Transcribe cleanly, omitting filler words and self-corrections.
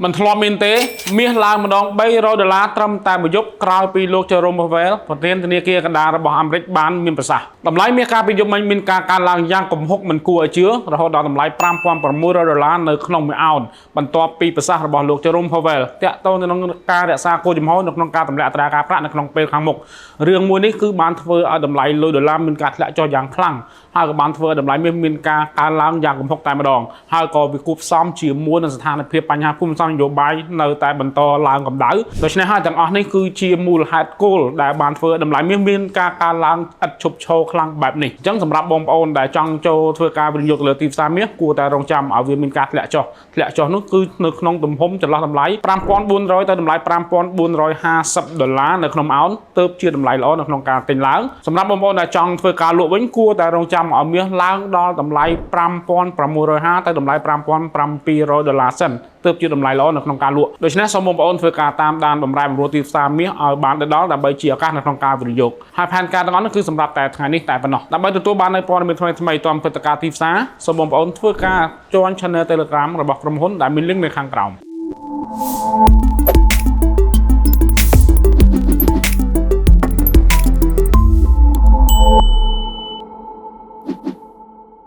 មិនធ្លាប់មានទេមាសឡើងម្ដង300ដុល្លារត្រឹមតែមួយយប់ក្រោយពីលោក Jerome Powell ប្រធានធនាគារកណ្ដាលរបស់អាមេរិកបានមានប្រសាសន៍តម្លៃមាសកាលពីយប់មិញមានការកើនឡើងយ៉ាងគំហុកមិនគួរឲ្យជឿរហូតដល់តម្លៃ5600ដុល្លារនៅក្នុងមួយអោនបន្ទាប់ពីប្រសាសន៍របស់លោក Jerome Powell ទាក់ទងទៅនឹងការរក្សាគោលជំហរនៅក្នុងការទម្លាក់អត្រាការប្រាក់នៅក្នុងពេលខាងមុខរឿងមួយនេះគឺបានធ្វើឲ្យតម្លៃលុយដុល្លារមានការធ្លាក់ចុះយ៉ាងខ្លាំងហើយក៏បានធ្វើឲ្យតម្លៃមាសមានការកើនឡើងយ៉ាងគំហុកតែម្ដងហើយក៏វាគួបផ្សំជាមួយនឹងស្ថានភាពបញ្ហាភូមិសាស្ត្រនយោបាយនៅតែបន្តឡើងកម្ដៅដូច្នេះហើយទាំងអស់នេះគឺជាមូលហេតុគោលដែលបានធ្វើឲ្យតម្លៃមាសមានការកើនឡើងឥតឈប់ឈរខ្លាំងបែបនេះអញ្ចឹងសម្រាប់បងប្អូនដែលចង់ចូលធ្វើការវិនិយោគលើទីផ្សារមាសគួរតែរងចាំឲ្យវាមានការធ្លាក់ចុះធ្លាក់ចុះនោះគឺនៅក្នុងទំហំចន្លោះតម្លៃ5400ទៅតម្លៃ5450ដុល្លារនៅក្នុងអោនទើបជាតម្លៃល្អនៅក្នុងការទិញឡើងសម្រាប់បងប្អូនដែលចង់ធ្វើការលក់វិញគួរតែរងចាំឲ្យមាសឡើងដល់តម្លៃ5650ទៅតម្លៃ5700ដុល្លារសិនទើបជាតម្លៃល្អនៅក្នុងការលក់ដូច្នេះសូមបងប្អូនធ្វើការតាមដានបំរែបំរួលទីផ្សារមាសឲ្យបានដល់ដើម្បីជាឱកាសនៅក្នុងការវិនិយោគហើយផែនការទាំងអស់នោះគឺសម្រាប់តែថ្ងៃនេះតែប៉ុណ្ណោះដើម្បីទទួលបាននូវព័ត៌មានថ្មីៗតាមព្រឹត្តិការណ៍ទីផ្សារសូមបងប្អូនធ្វើការ join channel Telegram របស់ក្រុមហ៊ុនដែលមាន link នៅខាងក្រោម។